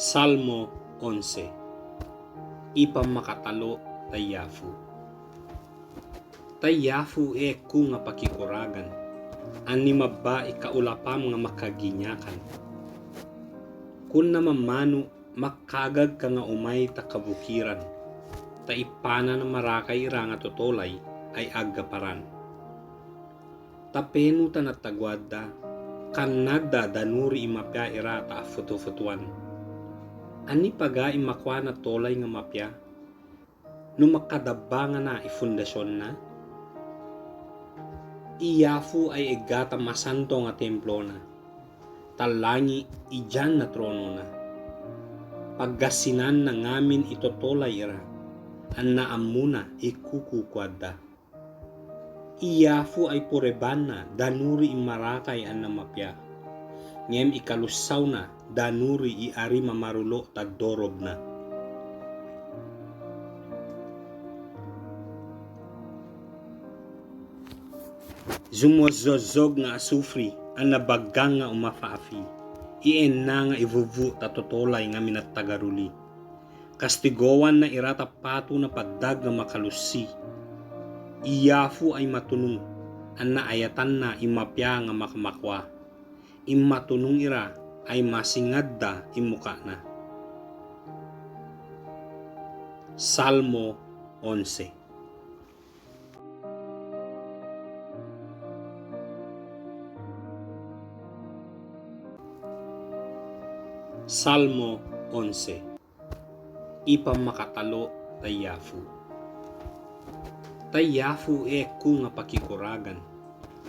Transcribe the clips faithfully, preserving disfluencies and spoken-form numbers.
Salmo onse. I pamakatalo Tayafu. Tayafu e kunga pakikoragan, an i maba i kaulapam nga makaginyakan. Kun na mamanu makagag ka nga umay ta kabukiran, ta i panan a marakay ira nga totolay ay agaparan. Ta penu ta na taguadda, kannadda danuri i mapiya ira ta afotofotoan. Ani paga i makowa na tolay nga mapiya? Nu makadabangan na i fundasyonna? I yafu ay eggata masanto nga templona. Ta langi ijan na tronona. Paggasinan na ngamin i totolay ira, an na amuna i kuku ko adda. I yafu ay poreban na danuri i marakay an na mapiya. Ngem i kalusaw na danuri i ari mamarulo ta dorobna. Zumozozog nga asufri an na baggang nga umafaafi. I enna nga ivuvu ta totolay nga minatagaruli. Kastigowan na ira ta patu na padag nga makalusi. I yafu ay matunung, an na ayatan na i mapiya nga makamakowa. I matunung ira ay masingadda i mukana. Salmo onse. Salmo onse. I pamakatalo Tayafu. Tayafu e kunga pakikoragan,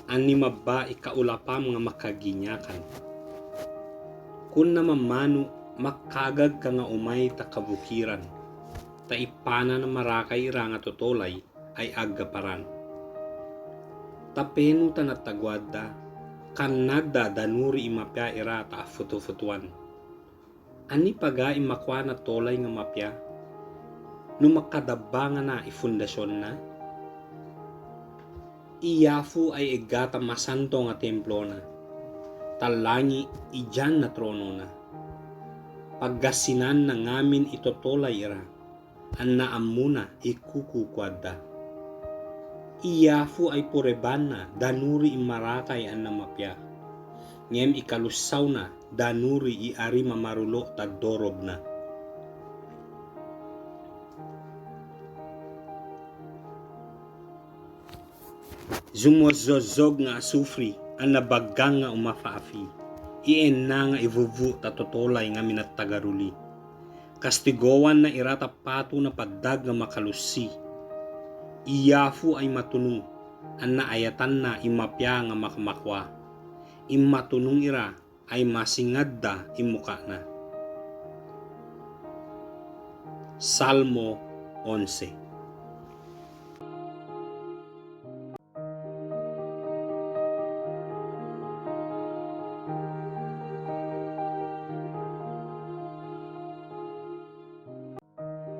an i maba i kaulapam nga makaginyakan. Kun na mamanu makagag ka nga umay ta kabukiran, ta i panan a marakay ira nga totolay ay agaparan. Ta penu ta na taguadda, kannadda danuri i mapiya ira ta afotofotoan. Ani paga i makowa na tolay nga mapiya? Nu makadabangan na i fundasyonna? I yafu ay eggata masanto nga templona. Ta langi ijan na tronona. Paggasinan na ngamin i totolay ira, an na amuna i kuku ko adda. I yafu ay poreban na danuri i marakay an na mapiya. Ngem i kalusaw na danuri i ari mamarulo ta dorobna. Zumozozog nga asufri an na baggang nga umafaafi. I enna nga ivuvu ta totolay nga minatagaruli. Kastigowan na ira ta patu na padag nga makalusi. I yafu ay matunung, an na ayatan na i mapiya nga makamakowa. I matunung ira ay masingadda i mukana. Salmo onse.